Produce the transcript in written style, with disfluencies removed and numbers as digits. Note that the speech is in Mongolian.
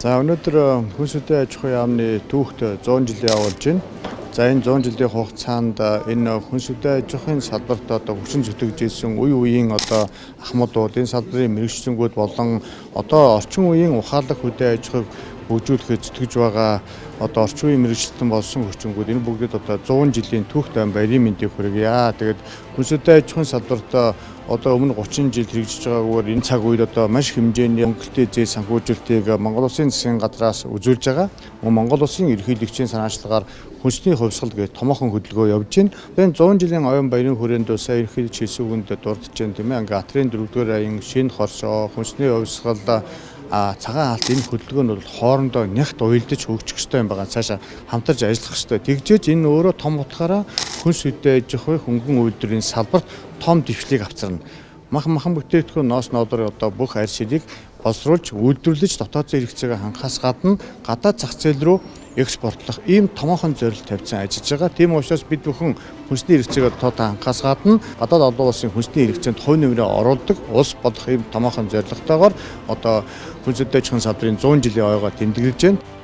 За, өнөөдөр хөнс хөдөө аж ахуйн яамны түүхт 100 жилийн явуулж байна. За, энэ 100 жилийн хугацаанд энэ хөнс хөдөө аж ахуйн салбарт одоо хүчин зүтгэж ирсэн үе үеийн одоо ахмадууд, энэ салбарын мэргэжтэнгүүд болон одоо орчин үеийн ухаалаг хөдөө аж ахуйг хөгжүүлэхэд зүтгэж байгаа одоо орчин үеийн мэргэжилтэн болсон хүчингүүд, энэ бүгдэд одоо 100 жилийн түүхт баярын мэндийг хүргье. Тэгээд хөнс хөдөө аж ахуйн салбарт одоо өмнө 30 жил хэрэгжиж байгаагүйгээр энэ цаг үед одоо маш хэмжээний хөнгөлөлтийн зээл санхүүжилтийг Монгол Улсын засгийн газраас үзүүлж байгаа. Монгол Улсын ерөнхийлөгчийн санаачлагаар хүнсний хувьсгал гэж томоохон хөдөлгөөн явж байна. Энэ 100 жилийн оюун баярын хүрээнд сая ерөнхийлөгч хэлсэн үгэнд дурдж байна, тийм ээ. Ингээ атрын 4-р аян, шинэ хоршоо, хүнсний хувьсгал, цагаан хаалт, энэ хөдөлгөөн нь бол хоорондоо нягт уялдаж хөгжих ёстой юм байна. Цаашаа хамтарч ажиллах ёстой. Тэгжээж энэ өөрөө том утгаараа хөнс хөдөө аж ахуй, хөнгөн үйлдвэрийн салбарт том дэвшлийг авчирна. Махан бүтээгдэхүүн, ноос ноодор, одоо бүх арь ширийг боловсруулж, үйлдвэрлэж, дотоод хэрэгцээгээ хангахаас гадна гадаад зах зээл рүү экспортлох ийм томоохон зорилт тавьсан ажиллаж байгаа. Тийм учраас бид бүхэн хүнсний хэрэгцээгээ дотоод хангахаас гадна гадаад олон улсын хүнсний хэрэгцээнд хувь нэмрээ оруулдаг улс болох ийм томоохон зорилготойгоор одоо хөнс хөдөө аж ахуйн салбарын 100 жилийн ойгоо тэмдэглэж байна.